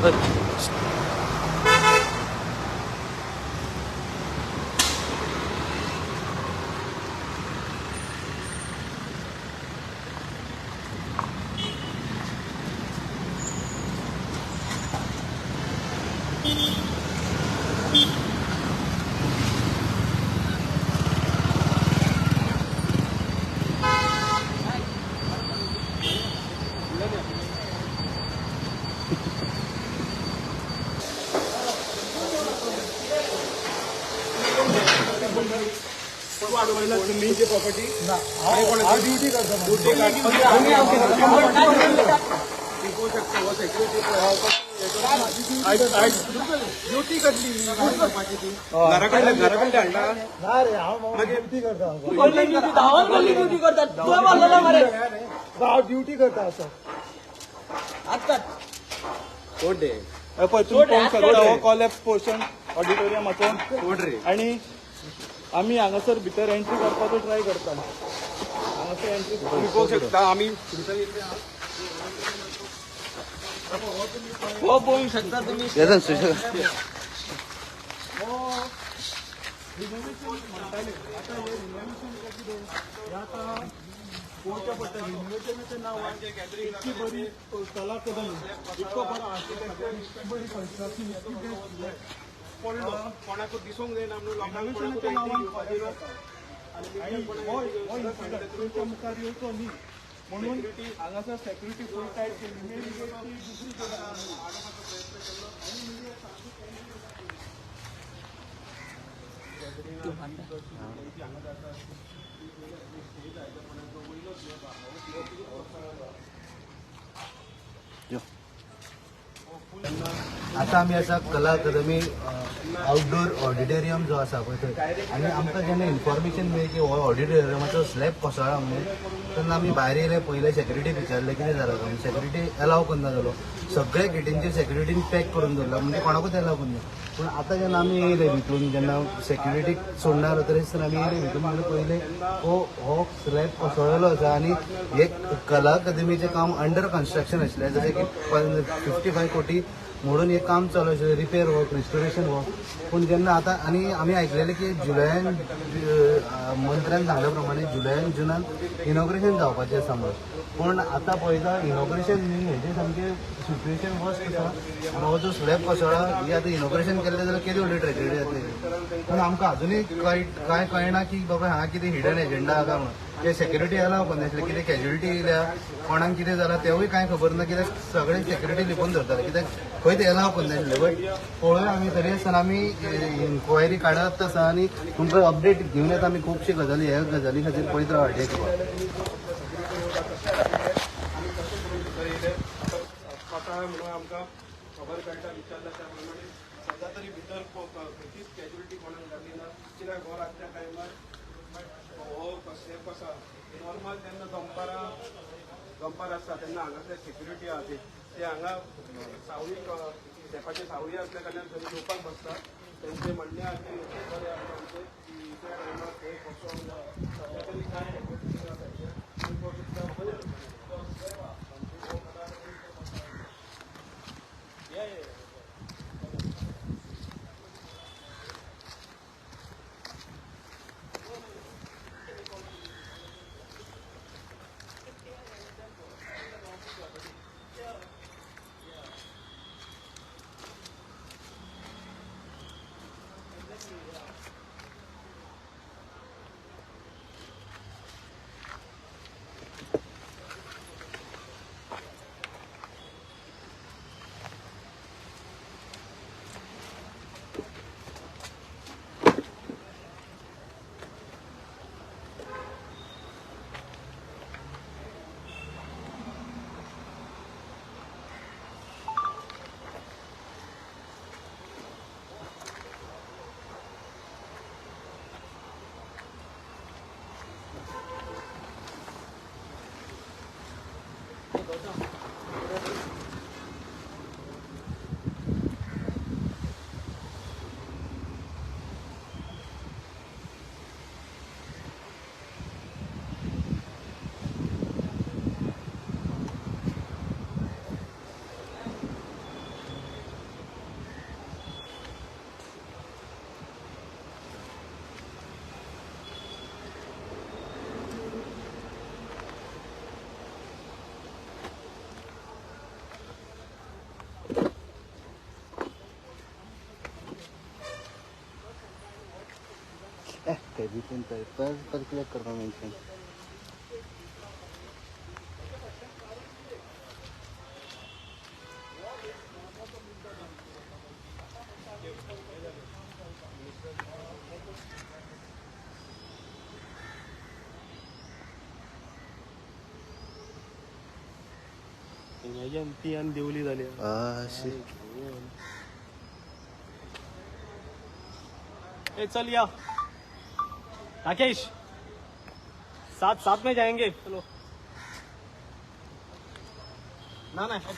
Property duty करता duty कसली घराकडे हाडला ना रे हांव ड्युटी करता ड्युटी करता हांव ड्युटी करता असो पळय तुमी पळोवंक शकता हो कॉलॅप्स पोर्शन ऑडिटोरियमाचो आनी आमी हांगासर भितर एंट्री करपाचो ट्राय करता. हांगासर एंट्री पळोवंक शकता आमी हो पळोवंक शकता तुमी. रिनोव्हेशन म्हणटाले आतां हें रिनोव्हेशन कितें हें आतां पळोवचें पडटा. रिनोव्हेशनाच्या नांवान इतकी बरी कला अकादमी, इतको बरो आर्किटेक्चर, इतकी बरी कन्स्ट्रक्शन, इतकी बेस्ट पडलो कोणाकूच दिसूंक जायना म्हणून रिनोव्हेशनाच्या नांवान आनी हो इन्सिडंट तुमच्या मुखार येवचो न्ही म्हणून हांगासर सेक्युरिटी फूल टायट केली. दुसरी आता आमी आसा कला अकादमी आउटडोर ऑडिटोरियम जो आसा पळय थंय. आनी आमकां जेन्ना इन्फॉर्मेशन मेळ्ळी की हो ऑडिटोरियमाचो स्लॅब कोसळ्ळा म्हणून तेन्ना आमी भायर येयले. पयलें सेक्युरिटी विचारलें कितें जालां काय म्हणून. सेक्युरिटी एलाव करना जालो, सगळे गेटींचेर सेक्युरिटीन पॅक करून दवरला म्हणजे कोणाकूच एलाव करना. पूण आतां जेन्ना आमी येयले भितून, जेन्ना सेक्युरिटीक सोडणार तरी आसतना आमी येयले भितून म्हणून पयलें हो स्लॅब कोसळ्ळेलो आसा. आनी हे कला अकादमीचें काम अंडर कन्स्ट्रक्शन आशिल्लें, जशें की 55 कोटी म्हणून हे काम चालू आशिल्लें, रिपेर वर्क, रिस्टोरेशन वर्क. पूण जेन्ना आतां आनी आमी आयकलेलें की जुलयान मंत्र्यान सांगल्या प्रमाणे जुलयान जुनान इनॉग्रेशन जावपाचें आसा म्हणून. पूण आतां पळयता इनॉग्रेशन न्ही, हेजें सामकें सिट्युएशन वर्स्ट आसा. आनी हो जो स्लॅब कोसळ्ळा ही आतां इनॉग्रेशन केल्लें जाल्यार केदी व्हडली ट्रेजेडी जातली. पूण आमकां अजुनूय कांय कळना की बाबा हांगा कितें हिडन एजेंडा आसा म्हणून. ते सेक्युरिटी एलाव करनासले, कितें कॅज्युलिटी येयल्या, कोणाक कितें जालां तेवूय कांय खबर ना, कित्याक सगळे सेक्युरिटी लिपोवन धरताले, कित्याक खंयच एलाव करनासले. बट पळोवया आमी तरी आसतना आमी इन्क्वायरी काडत आसा आनी तुमकां अपडेट घेवन येता. आमी खुबशी गजाली ह्या गजाली खातीर पळयत राव हाडये. म्हणून आमकां खबर कळटा विचारला त्या प्रमाणे सद्या तरी भितर खंयचीच कॅज्युलिटी कोणाक जाली ना. कित्याक हो रातच्या टायमार हो स्लॅब आसा नॉर्मल तेन्ना दंपार आसता तेन्ना हांगासर सेक्युरिटी आहा ते हांगा सावळी स्लॅबाची सावळी आसल्या कारणान थंय जेवपाक बसता. तेंचें म्हणणें आसा की बरें आसा आमचें की त्या टायमार थंय बसोंक सद्या तरी कांय भितून परत परत कित्याक करपा मेन्शन. ती आणि देवली झाली. ए चल या राकेश, साथ साथ में जाएंगे. चलो ना ना.